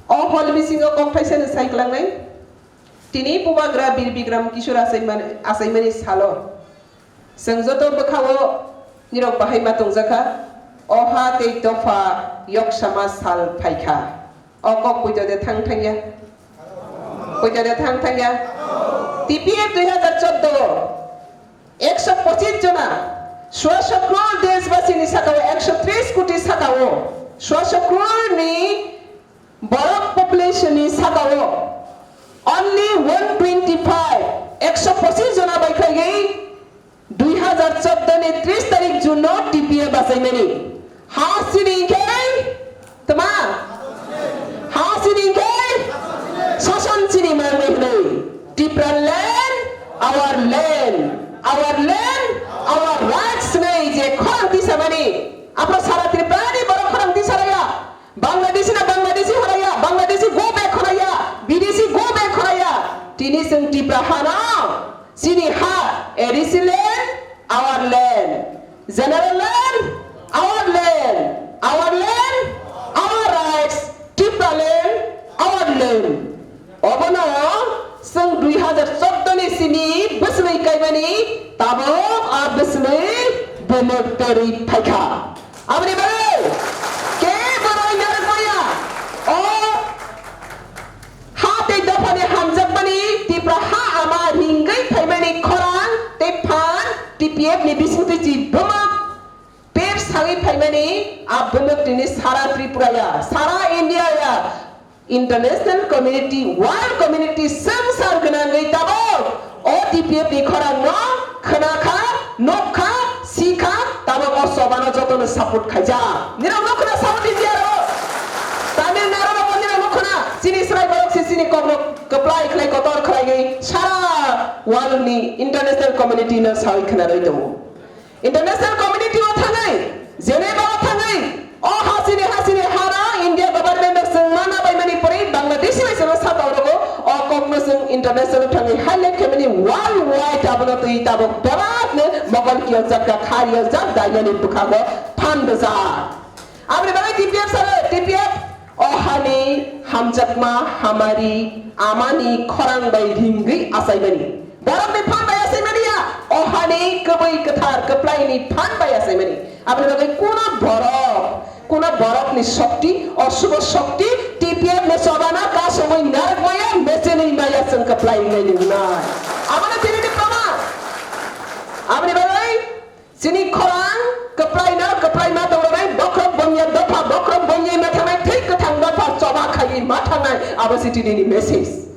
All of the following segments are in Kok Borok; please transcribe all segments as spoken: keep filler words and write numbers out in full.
O hol bisingo kok thaisano sai kwlangnai. Tini Bubagra Bir Bigram Kishore achaimani, achaimani salo. Chwng joto bwkhao nirok bahai ma tongjakha. O ha tei dopha yoksama sal phaikha. O kok poito de thang thangya? Poito de thang thangya? T P F dui hazar chordo o ekso pochis jona, sua sokro deshbasi ni saka o ekso tris koti saka o sua sokro ni borok population ni saka o only one twenty five, ekso pochis jona bai khaigwi dui hazar chordo ni tris tarik June no T P F bachaimani. Ha sini khe tma? Ha sini khe sasan sini mangwi hwnwi. Tipra land, our land, our land, our rights hwnwi je khorang tisamani. Aphro sara Tripura ni borok khorang tisaraya. Bangladeshi na Bangladeshi horaya, Bangladeshi go back horaya, Bideshi go back horaya. Tini chwng Tipra hano, chini ha, A D C land, our land, general land, our land, our land, our rights, Tipra land, our land. Obono chwng dui hazar chordo ni simi bwswlwi kaimani tabok a bwswlwi bumuk torwi phaikha. Aboni bagwi kebo roi narwk maya. O ha tei dophani hamjakmani Tipra ha ama ringwi phaimani khorang tei phan T P F ni bisingtwi chi bumuk per sawi phaimani a bumuk tini sara Tripura ya, sara India ya. International community, world community swngchar gwnangwi tabok o T P F ni khorangno khwnakha, nukkha, sikha, tabok o chobano jotono support khaijak. Nirok nukhwna South India ro, Tamil Nadu ro nirok nukhwna, chini chwrai borok se chini kokno kwplai khlai kotor khlaigwi sara world ni international community no sawi khwnarwi tongo. International community o thangwi, Geneva o thangwi, o hasini hasini hara India government no chwng ma nabaimani pore Bangladeshi bai chwngno saka orogo, o kokno chwng international thangwi highlight khaimani, world wide abono twi tabok bebak no mokol kiyokjak kha, kha riyokjak dainani bwkhago phan bwjak. Aboni bagwi T P F salo, T P F o hani hamjakma hamari amani khorang bai ringwi achaimani. Borokni phan bai achaimani ya, o hani kwbwi kwthar kwplaini phan bai achaimani. Aboni bagwi kuno borok, kuno borokni shokti, oshubho shokti, T P F ni chobano kasongwi narwkmaya, mechenwi maya chwng kwplai wngnai nwngnai. Abono tinini proman. Aboni bagwi Chini khorang kwplaino kwplai ma tongranai, bokhorok bongya dopha, bokhorok bongya ma thangnai, thwi kwthang dopha choba khaiwi ma thangnai, abo se tinini message.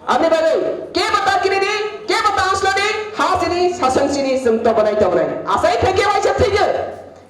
Aboni bagwi kebo ta kinidi, kebo ta uslodi, ha sini, sason sini, chwng tobonai tobonai. Asai thwikhe waisa thwikhe.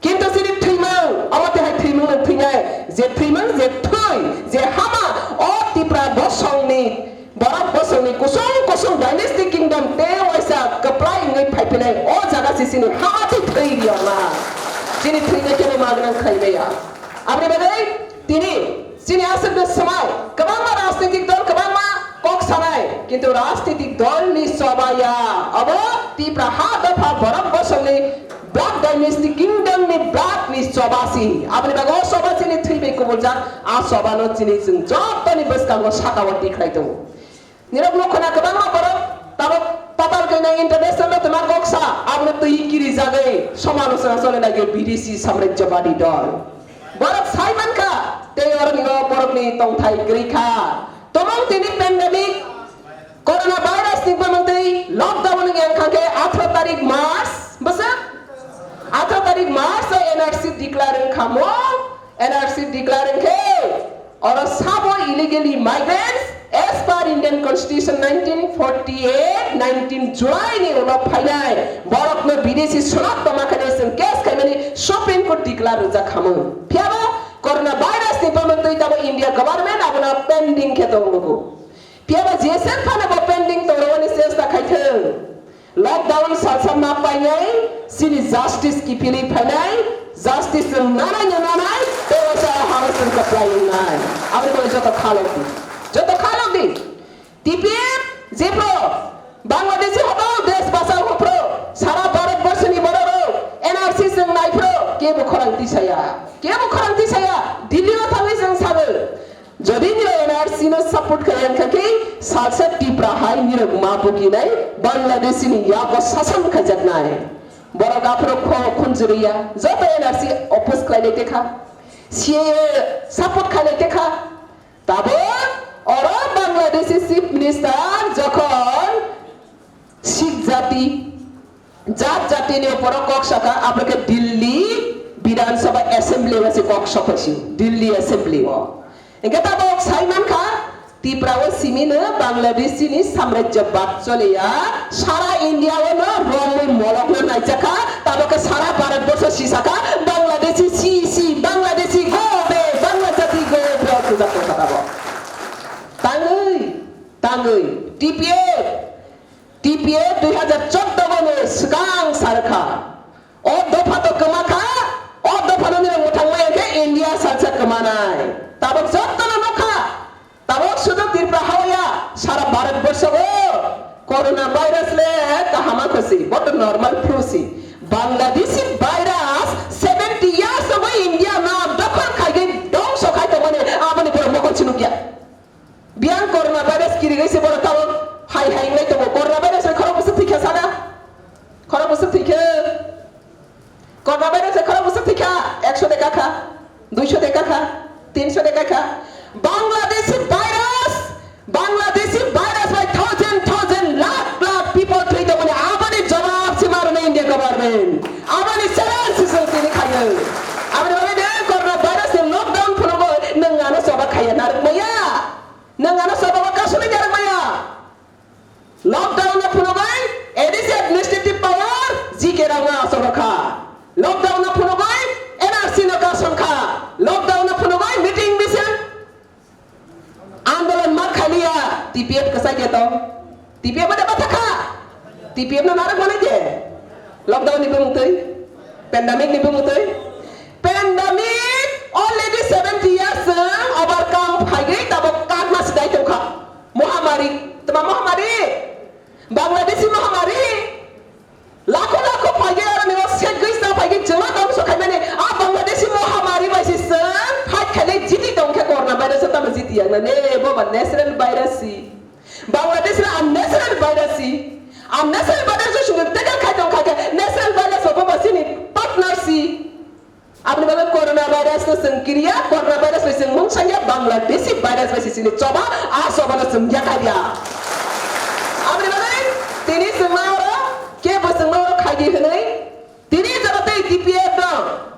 Kintu chini thwimung, omo twi hai thwimung no thwinai, je thwimung, je thwi, je hama, o Tipra bosongni Borok bosongni kusung kusung dynasty kingdom tei waisa kwplai wngwi phaiphinai o jaga se chini hama twi thwi riyokma. Chini thwino kebo magwnang khlai maya. Aboni bagwi tini chini aswkno swmai kwbangma rajnitik dol kwbangma kok sanai, kintu rajnitik dolni choba ya abo Tipra ha dopha borok bosongni Black Dynasty Kingdom ni Black ni choba si. Aboni bagwi o choba chini thwi bai kubuljak, a choba no chini chwng joto ni bwskango saka o tikhlai tongo. Nirok no khwna kwbangma borok tabok Patal Kanya International no twma kok sa, abo no twi kiri jagwi somalochona chole lagi B D C samrajyabadi dol. Borok sai mankha, tei oro ni o borok ni tongthai kwrwi kha. Tomong tini pandemic Corona virus ni bwmwtwi lockdown wngya wngkha khe atharo tarik March, bwswk? Atharo tarik March o N R C declare wngkha mo, N R C declare wngkhe oro sabo illegally migrants as per Indian Constitution nineteen forty-eight, nineteen July ni ulo phainai borokno bidesi sonat toma khainai chwng case khaimani Supreme Court declare rijak khamung. Phiyabo Corona virus ni bwmwtwi tabo India government abono pending khe tongo. Phiyaba J S F phano bo pending tongrawani chesta khaithwng. Lockdown salsa ma painai, chini justice kiphilwi phainai, justice chwng nanai no nanai, tei waisa o hao chwng kwplai wngnai. Aboni bagwi joto khalok di. Joto khalok di. T P F jepro Bangladeshi hobo desh bachao hophro, sara Bharat borshoni bororok N R C chwng naiphro, kebo khorang tisaya. Kebo khorang tisaya. Delhi o thangwi chwng sabo. Jodi nini Chino support khai wngkha khe salsa Tipra hai nirok ma bukinai Bangladeshi ni yago sasan khaijaknai. Borok aphuru kho khunjuriya joto N R C oppose khlainai tekha. C A A support khainai tekha. Tabuk oro Bangladeshi Chief Minister jokhon Sikh jati, jat jatini opor kok saka, aboni khe Delhi Bidhan Sabha Assembly o se kok sokhaisi, Delhi Assembly o. Hingke tabok sai mankha, Tipra o simi no Bangladeshi ni samrajyabad choliya, sara India o no romwi molok no naijakha, tabok khe sara Bharat borsho sisakha, Bangladeshi si si, Bangladeshi go away, Bangla jati go away, o tujak tongkha tabok. Tangwi, tangwi, T P F, T P F dui hazar choudo ni swkang sa rwkha. O dopha to kwma kha, o dopha no nini mwthang maya khe India salsa kwmanai. Tabuk jotto no nukha, tabuk sudu Tripura hao ya, sara Bharat borsho o corona virus le kahama khasi, bo to normal flu si. Bangladeshi virus seventy years ago India no dokhol khai khe dongso khai tongmani aboni borok mokol sinukya. Biyang corona virus kirigwi se borok tabuk hai hai wnglai tongo. Corona virus bai khorok bwswk thwikha sana? Khorok bwswk thwikha? Corona virus bai khorok bwswk thwikha? Ekso de kakha, duiso de kakha, tinso de kakha. Bangladeshi virus, Bangladeshi virus bai thousand thousand lakh lakh people thwi tongmani aboni jawab se ma rwnai India government. Aboni challenge se chwng tini khaio. Aboni bagwi de corona virus ni lockdown phunugwi nwng ano choba khaiya narwk maya. Nwng ano choba o kasuli narwk maya. Lockdown no phunugwi A D C administrative power G K rao no achuk rwkha. Lockdown no phunugwi N R C no kasong kha. Lockdown no phunugwi meeting misil andolon ma khaliya T P F kwchai de tong. T P F de batha kha. T P F no narwk manai de. Lockdown ni bumung twi, pandemic ni bumung twi. Pandemic already seventy years chwng overcome khaigwi tabuk kakma sidai tongkha. Mohamari, tma mohamari? Bangladeshi mohamari. Lakho lakho phaigwi aro nino segwi sa phaigwi chwngno dongso khaimani. A Bangladeshi mohamari bai se chwng fight khainai jiti tongkhe corona virus tamo jiti yang nani bo ba natural virus si. Bangladesh le unnatural virus si. Unnatural virus no sungwi tackle khai tong kha khe natural virus bo ba chini partner si. Aboni bagwi corona virus no chwng kiriya, corona virus bai chwng mung sanya, Bangladeshi virus bai se chini choba, a choba no chwng yakarya. Aboni bagwi tini chwng ma oro kebo chwng ma oro khaidi hwnwi. Tini jora tei T P F no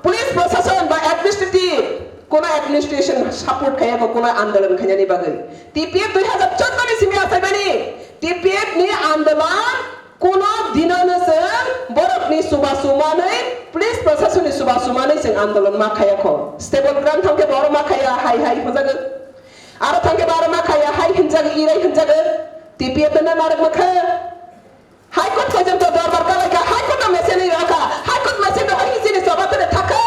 police prosason ba administrative, kono administration support khaiya ko kono andolon khainani bagwi. T P F dui hazar choudo ni simi achaimani T P F ni andolon kono dino no chwng borok ni chuba chumanwi, police prosason ni chuba chumanwi chwng andolon ma khaiya ko. Stable ground thangkhe borok ma khaiya hai hai hwnjagwi. Aro thangkhe borok ma khaiya hai hwnjagwi, irai hwnjagwi. T P F no narwk ma kha. High Court porjonto dorbar kalaikha, High Court no mesen ni rakha, High Court mesen no hai chini choba tene thakha,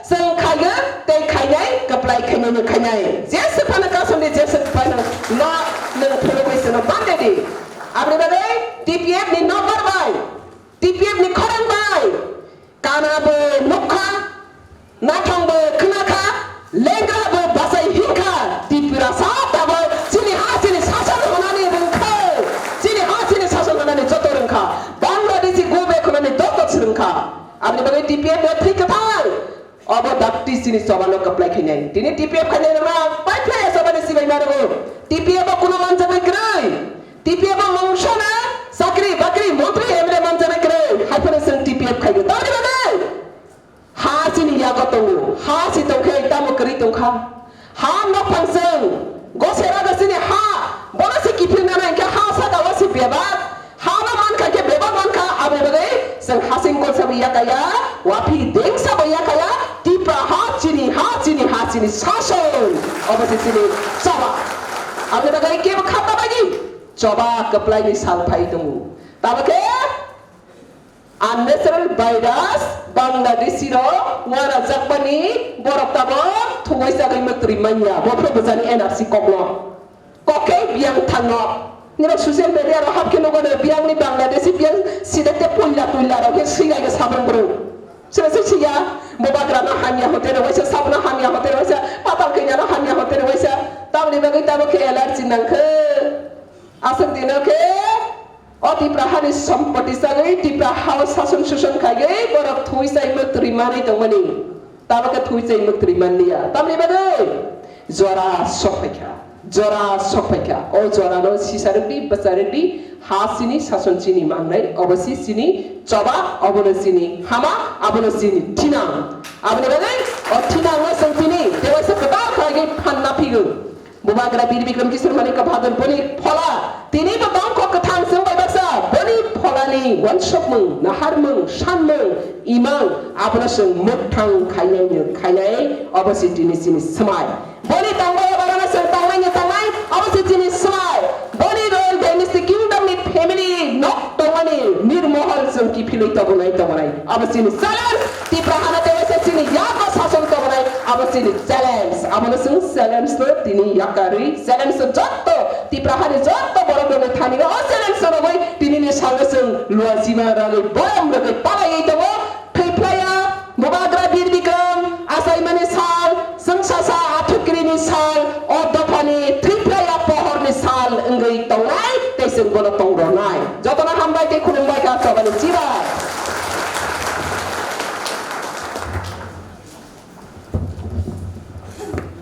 chwng khaiyo tei khainai, kwplai khainai ni khainai. Jeswk phano kasonde, jeswk phano no, nwng phunugwi chwngno bande di. Aboni bagwi T P F ni nokbar bai, T P F ni khorang bai, kana bo nukha, naithang bo khna kha, lengra bo bachai hin kha, Tiprasa tabuk chini ha chini sason hwnani rwng kha, chini ha chini sason hwnani joto rwng kha, Bangladeshi go back hwnani joto se rwng kha. Aboni bagwi T P F no thwi kwthang, obo dakti chini choba no kwplai khainai. Tini T P F khainai rwng bai phlai choba ni sibai ma rwgo. T P F o kuno manjaknai kwrwi. T P F o mungsa na chakri bakri montri M L A manjaknai kwrwi. Hai phano chwng T P F khaiyo. Tamni bagwi? Ha chini yago tongo, ha si tongkhe tamo kwrwi tongkha. Ha nokphang chwng, gosera gosini ha, bono se kiphilna nai khe ha saka o se bebak, ha no mankha khe bebak mankha, aboni bagwi chwng hasing kolsa bo yakaya, waphi dengsa bo yakaya, Tipra ha chini, ha chini, ha chini sason, obo se chini choba. Aboni bagwi kebo khatna bagwi choba kwplai ni sal phai tongo. Tamo khe Unnatural virus Bangladeshi rok wanajakmani borok tabok thungwi chagwi mwtwrwi manya. Bophuru bwjani N R C kokno. Kok khe biyang thangno. Nirok social media rok hap khe nugo no biyangni Bangladeshi biyang sidekte puila puila rok khe swilai khe sabung bwrwi. Sira se siya, bo bagra no hamya hote rw waisa, sab no hamya hote rw waisa, patal kanya no hamya hote rw waisa. Tamni bagwi tabuk khe allergy nangkhe. Aswk dino khe o Tipra hani sompoti chagwi Tipra hao sason suson khaiwi borok thwi chaimwk twrwi manwi tongmani. Tabuk khe thwi chaimwk twrwi manliya. Tamni bagwi jora sokphaikha. Jora sokphaikha. O jorano sisarwkdi, bwcharwkdi, ha chini, sason chini mangnai, obo si chini choba, obono chini hama, abono chini thinang. Aboni bagwi o thinangno chwng tini tewaisa kwtal khlaiwi phanna phigwng. Bubagra Bir Bikram Kishore Manikya Bahadur boni phola tini bo tongkho kwthang chwng bai baksa boni pholani uansukmung, naharmung, sanmung, imang abono chwng mwkthang khainai ni khainai obo si tini chini swmai. Boni tangbai barana chwng tangnai ni tangnai obo si chini swmai. Boni role dynasty kingdom ni family nok tongmani nirmohol chwng kiphilwi tobonai tobonai. Abo chini challenge, Tipra hana tewaisa chini yago sason tobonai, abo chini challenge. Abono chwng challenge no tini yakarwi, challenge no jotto Tipra hani jotto borok rokni thani o challenge no rogwi tini ni salno chwng luajima rogwi borom rogwi palaiwi tongo. Thwiphlaiya, Bubagra Bir Bikram achaimani sal, chwng sasa athukiri ni sal.